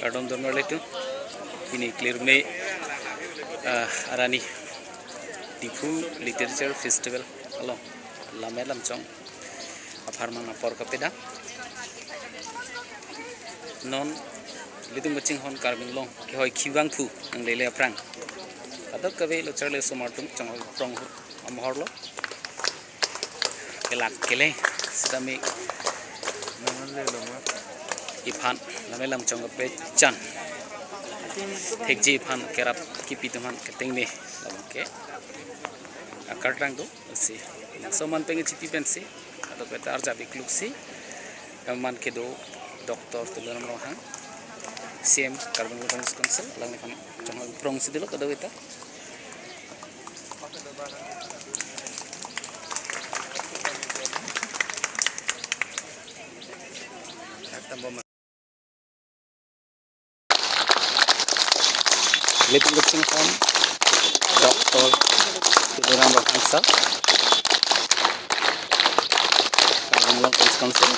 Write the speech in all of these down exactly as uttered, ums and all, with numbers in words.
Kardom donmarli atum, pini klirme, ah, arni Diphu Literature Festival along Lammet Lamchong apharman apor kapedam. Non ilitum kachinghon Karbi Anglong kehoi kevangthu nanglele aphrang, kadokave lo charli osomar atum chonghoi prong ahut amahorlo kelak kele sitame iphan Lammet Lamchong kapechan thekji aphan kerap kipi atum aphan ketengne labang ke akartang do si. Laso aman pen chipi pensi, kadokave ta arjap ikluk si, aman kedo Doctor Tuliram Ronghang, C M Karbi Anglong Autonomous Council, alangliphan chonghoi prong si dolo kadokave ta. Ilitum kachinghon Doctor Tuliram Ronghang sir, Karbi Anglong Autonomous Council,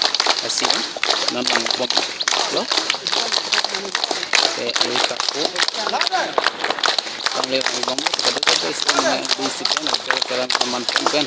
S C M, non langbomlo. Ke ali kaku, tangli langbomlo, kadokave ta isi, isi pen, isi pen, isi pen, isi pen.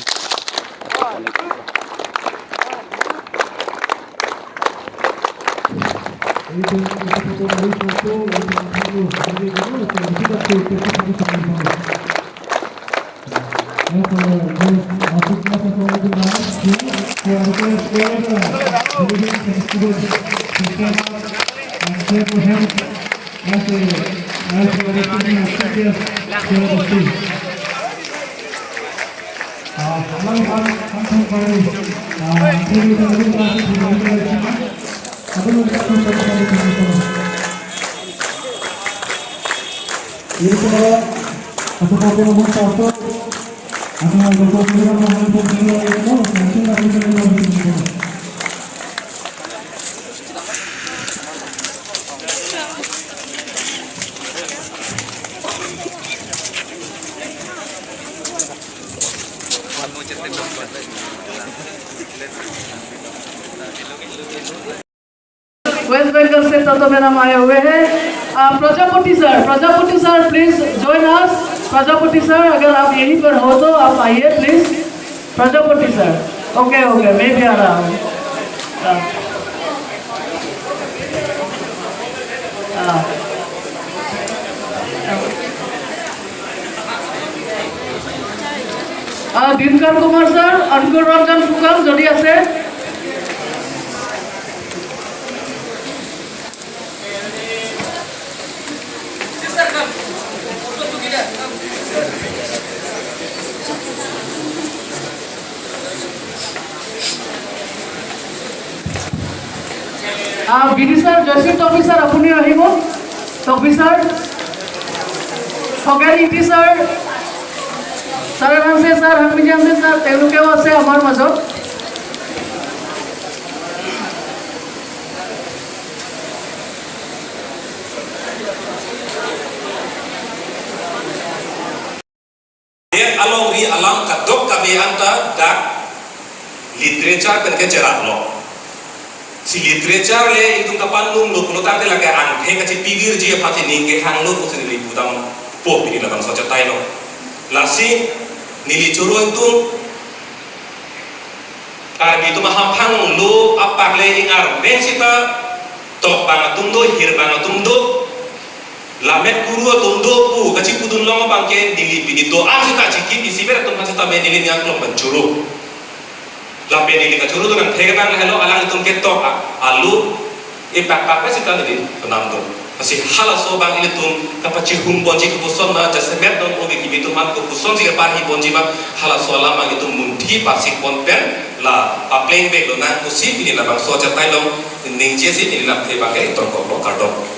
West Bengal से तत्व मेरा आए हुए हैं। आ, Prajapati sir, Prajapati sir, please join us। Prajapati sir, अगर आप यहीं पर हो तो आप आइए please. Prajapati sir, okay, okay, मैं भी आ रहा हूँ। हाँ। हाँ। আহ, দিনকাৰ কুমাৰ ছাৰ, অংকুৰ ৰঞ্জন ফুকন যদি আছে। আহ, BD sir, Jayashree Tokbi sir, আপুনি আহিব। টকবি ছাৰ, খগেন ইংতি ছাৰ, চাৰে হানছে ছাৰ, হানমিজি হানছে ছাৰ, তেওঁলোকেও আছে আমাৰ মাজত। Alongri alam kadokave anta dak literature pen ke cheraplo. Si literature le itum kapanlumlo pulotangte lake angthek kachipivirji aphan si ning kehanglo pusi neli pudampo, pini labangso achetailo. Lasi neli choro itum Karbi atum ahamphang lo apak le ingarveng sita tokbang atum do, hirbang atum do, lammet kuru atum do pu kachipudun long abang ke neli pini do-an sita chikip isivet atum aphan sitame neli ning aklong pen choro. Lapen neli kachoro do nangthek abang lahelo, alanglitum ketok a-, alu epakpak sita neli penam do. Lasi halaso abang ilitum kapachihum ponji, kopuson ma jasemet non obi kimi atum aphan kopuson si kaparhi ponji abang, halaso alam abang itum munthi pasik pon pen la papleng vek lonang pusi pini labangso achetai along ningje si neli lamthe abang ke itor koklo, kardom.